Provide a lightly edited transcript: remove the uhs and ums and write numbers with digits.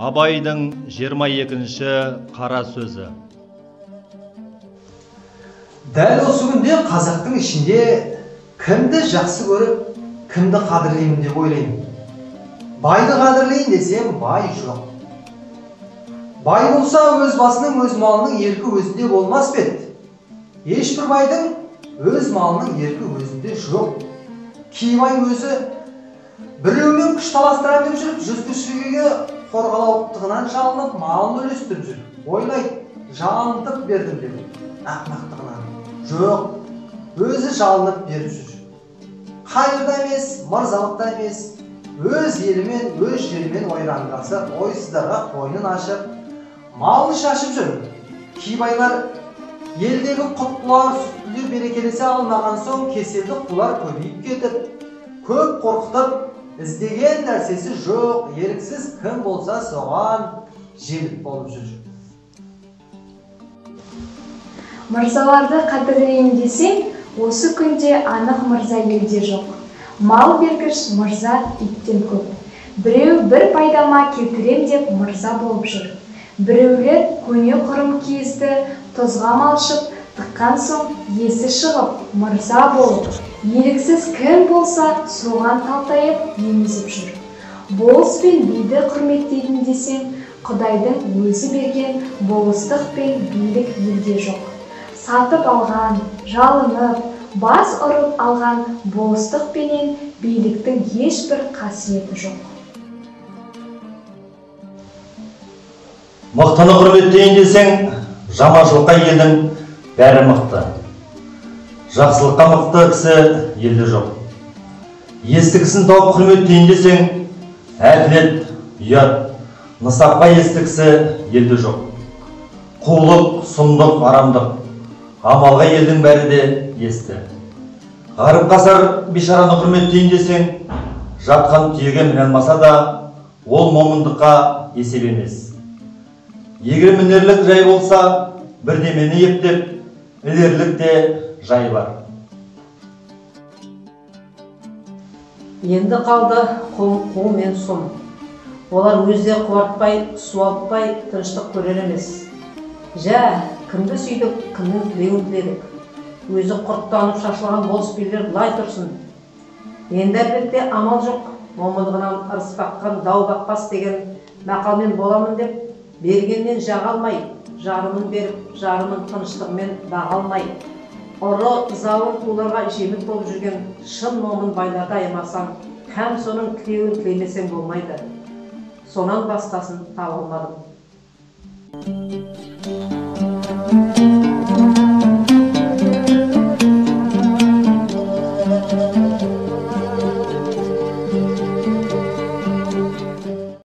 Абайдың 22-ші қара сөзі. Дәл осы күнде қазақтың ішінде кімді жақсы көріп, кімді қадірлеймін деп ойлаймын. Байды қадірлейін десем, бай жоқ. Бай болса, өз басының, өз малының еркі өзінде болмас па еді? Ешбір байдың өз малының еркі өзінде жоқ. Кей бай өзі біреумен күш таластырамын деп жүріп, жүз кісіге қорғалауықтығынан жалынып, малын үлестіріп жүр. Ойлайды, жалынтып бердім деп, ақмақтығынан. Жоқ, өзі жалынып беріп жүр. Қайырда емес, мырзалықта емес, өз елімен, өз жерімен ойрандасып, ойсыздарға қойнын ашып, малын шашып жүр. Кей байлар елдегі құттылар, сүттілер берекелесе алмаған соң кеселді қулар көбейіп кетіп, көп қорқытып, іздеген нәрсесі жоқ, еріксіз кім болса соған жеміт болып жүр. Мырзаларды қадірлейін десең, осы күнде анық мырза елде жоқ. Мал бергіш мырза иттен көп. Біреу бір пайдама келтірем деп мырза болып жүр. Біреулер көне құрым киізді тұзға малшып, тыққан соң есі шығып, мырза болып, еріксіз кім болса соған талтайып емізіп жүр. Болыс пен биді құрметтейтін десең, Құдайдың өзі берген болыстық пен билік елде жоқ. Сатып алған, жалынып, бас ұрып алған болыстық пенен биліктің ешбір қасиеті жоқ. Мықтыны құрметтейін десең, жаманшылыққа елдің бәрі мықты. Жақсылыққа мықты кісі елде жоқ. Есті кісіні тауып құрметтейін десең, әділет, ұят, нысапқа есті кісі елде жоқ. Қулық, сұмдық, арамдық, амалға елдің бәрі де есті. Ғарып қасар бейшараны құрметтейін десең, жатқан түйеге міне алмаса да, ол момындыққа есеп емес. Егер мінерлік жай болса, бірдемені ептеп, ілерлік те жай бар. Енді қалды қу мен сұм. Олар өздері қуартпай, суалтпай, тыныштық көрер емес. Жә, кімді сүйдік, кімнің тілеуін тіледік. Өзі құрттанып шашылған болыс билер былай тұрсын. Енді әлбетте амал жоқ, момындығынан ырыс баққан дау бақпас деген мақалмен боламын деп, бергеннен жаға алмай, жарымын беріп, жарымын тыныштығымен баға алмай, ұры, зауыр қуларға жеміт болып жүрген шын момын байларды аямасаң, һәм соның тілеуін тілемесең болмайды. Сонан басқасын таба алмадым.